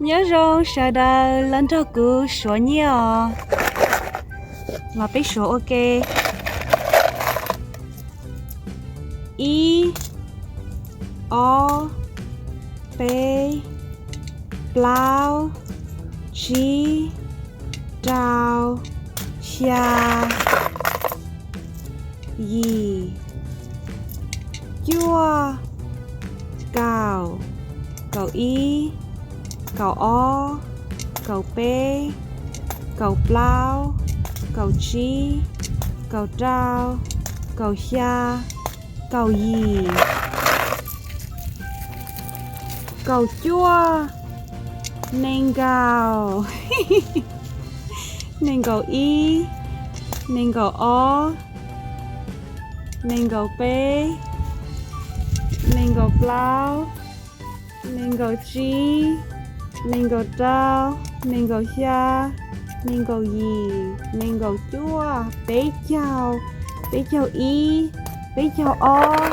Nyob zoo sawv daws los nrog kuv suav nyiaj os. Los peb suav ua ke. Ib, ob, peb, plaub, tsib, rau, xya, yim, cuaj, kaum, kaum ib, kaum ob, kaum peb, kaum plaub, kaum tsib, kaum rau, kaum xya, kaum yim, kaum cuaj, nees nkaum, nees nkaum ib, nees nkaum ob, nees nkaum peb, nees nkaum plaub, nees nkaum tsib, nees nkaum rau, nees nkaum xya, nees nkaum yim, nees nkaum cuaj, peb caug, peb caug ib, peb caug ob,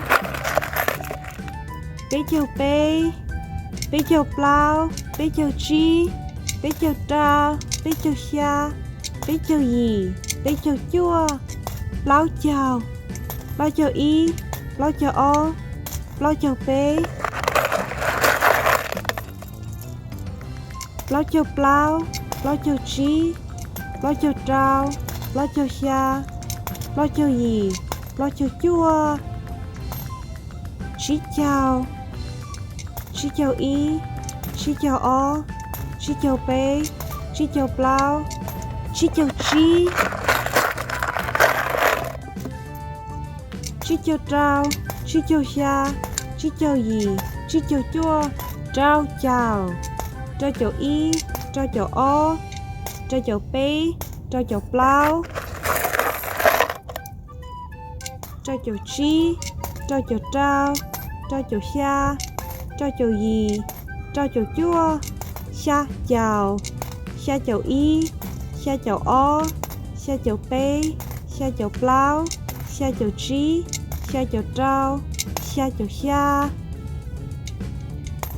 peb caug peb, peb caug plaub, peb caug tsib, peb caug rau, peb caug xya, peb caug yim, peb caug cuaj, plaub caug, plaub caug ib, plaub caug ob, plaub caug peb, plaub caug plaub, plaub caug tsib, plaub caug rau, plaub caug xya, plaub caug yim, plaub caug cuaj, tsib caug, tsib caug ib, tsib caug ob, tsib caug peb, tsib caug plaub, tsib caug tsib, tsib caug rau, tsib caug xya, tsib caug yim, tsib caug cuaj, rau caum, rau caum ib, rau caum ob, rau caum peb, rau caum plaub, rau caum tsib, rau caum rau, rau caum xya, rau caum yim, rau caum cuaj, xya caum, xya caum ib, xya caum ob, xya caum peb, xya caum plaub, xya caum tsib, xya caum rau, xya caum xya,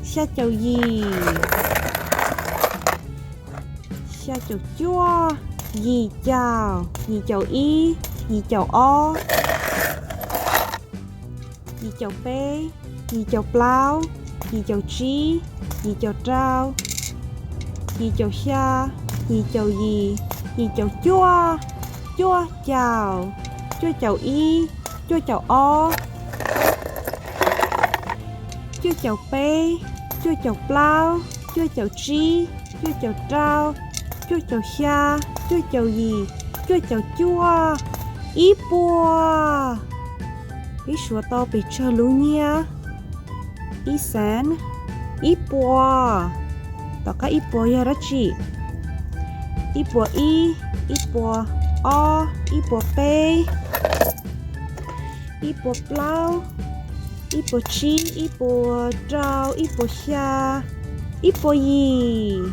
xya caum yim, xya caum cuaj, yim caum, yim caum ib, yim caum ob, yim caum peb, yim caum plaub, yim caum tsib, yim caum rau, yim caum xya, yim caum yim, yim caum cuaj, cuaj caum, cuaj caum ib, cuaj caum ob, cuaj caum peb, cuaj caum plaub, cuaj caum tsib, cuaj caum rau, cuaj caum xya, cuaj caum yim, cuaj caum cuaj, ib puas. Peb suav tau pes tsawg lub nyiaj? Ib xees, ib puas. Tom qab ib puas yog dab tsi? Ib puas ib, ib puas ob, ib puas peb, ib puas plaub, ib puas tsib, ib puas rau, ib puas xya, ib puas yim.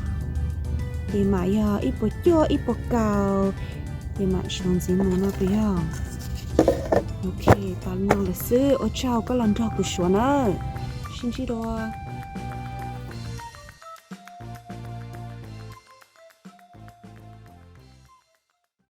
Ces mam yog ib puas cuaj, ib puas kaum. Ces mam suav ntxiv mus no puas yog? Ok, tas li no lawm xwb, ua tsaug koj los nrog kuv suav nawb. Sib ntsib dua.